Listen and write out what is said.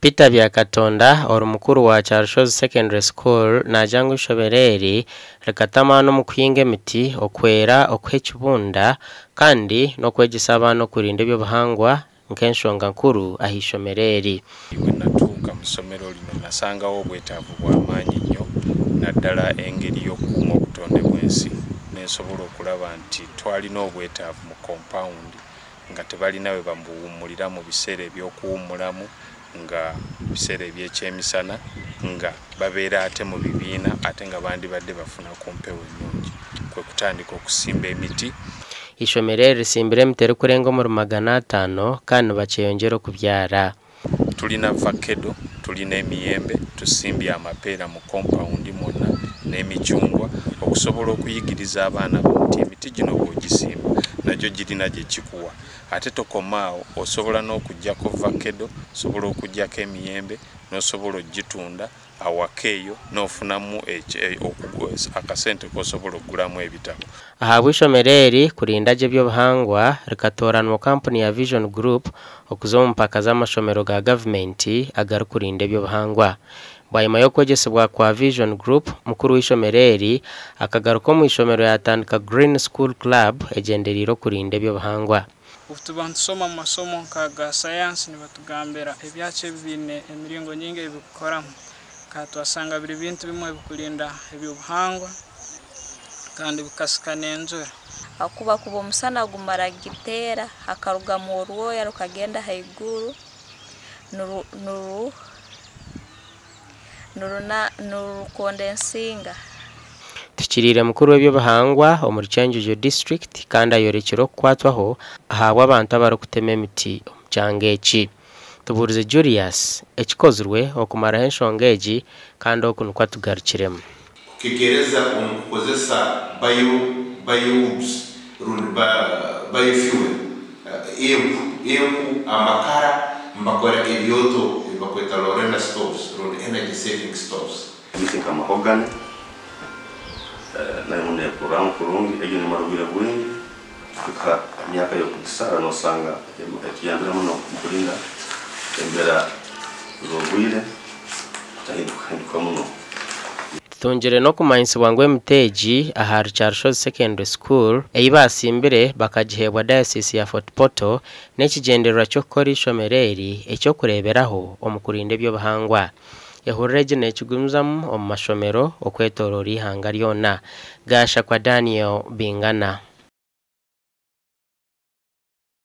Peter Byakatonda ori mukuru wa Kyarushozi Secondary School naagira ngu eishomero eri rikata amaani omu kuhinga emiti, okwera, okuha ekibunda kandi n'okwegyesa abaana okurinda eby'obuhangwa nk'enshonga nkuru aha ishomero eri. Bwe natuuka mu ssomero lino nasangawo obwetaavu bw'amaanyi nnyo naddala engeri y'okukuuma obutonde bw'ensi ne nsobola okulaba nti twalina obwetaavu mu kompawundi nga tebalina we babuwummulira mu biseera eby'okuwummulamu nga biseera eby'ekyemisana nga babeera ate mu bibiina ate nga bandibadde bafuna ku mpewo ennungi kwe kutandika okusimba emiti. Eishomero eri risimbire emiti erikurenga omuri 500 kandi nibakyeyongyera okubyara. Tulina vakedo, tulina emiyembe, tusimbye amapeera mu kompawundi mwonna n'emicungwa okusobola okuyigiriza abaana bo nti emiti gino bw'ogisimba nagyo girina gye gikuwa. Ate tokoma awo, osobola n'okuggyako vakedo, osobola okuggyako emiyembe n'osobola okugitunda awaka eyo n'ofunamu akasente k'osobola okugulamu ebitabo. Ahabw'eishomero eri kurinda gye eby'obuhangwa, rikatooranwa kampuni ya Vision Group okuza omu mpaka z'amashomero ga gavumenti agarikurinda eby'obuhangwa. Bwanyima y'okwegyesibwa kwa Vision Group, mukuru w'eishomero eri akagaruka omu ishomero yaatandika Green School Club egyendereire okurinda eby'obuhangwa. Obu tuba nitusoma omu masomo nk'aga sayansi nibatugambira ebyakyo ebi biine emiringo nyingi ei birikukoramu. Kandi twasanga biri bintu bimwe ebirikurinda eby'obuhangwa kandi bikasika n'enjura. Ahakuba kuba omusana gumara giteera hakarugamu orwoya rukagenda haiguru nirukondensinga. Tukiriire mukuru w'eby'obuhangwa omuri Kyenjojo disiturikiti kandi ayorekire okukwatwaho ahabw'abantu abarikutema emiti omu kyanga eki. Tubuurize Julius ekikozirwe okumaraho enshonga egi kandi oku nikwo atugarukiremu. Kukekereza omu kukozesa bio biowoods rundi biofuel, enku, enku, amakara nibakora ebyoto ebi bakweta Lorena stoves rundi energy saving stoves. Emiti nka mahogany nayo nekuramu kurungi, egyo nemara obwire bwingi kuhika emyaka y'okugisara nosanga etuyambire muno omu kurinda embera z'obwire kutahinduka muno. Tutungire n'okumanyisibwa ngu emiti egi ahari Kyarushozi Secondary School ei basimbire bakagiheebwa Diocese ya Fort Portal n'ekigyendererwa ky'okukora eishomero eri eky'okureeberaho omu kurinda eby'obuhangwa. Ehurura egi neekigumizamu omu mashomero okwetooroora eihanga ryona. Gashakwa Daniel Bingana.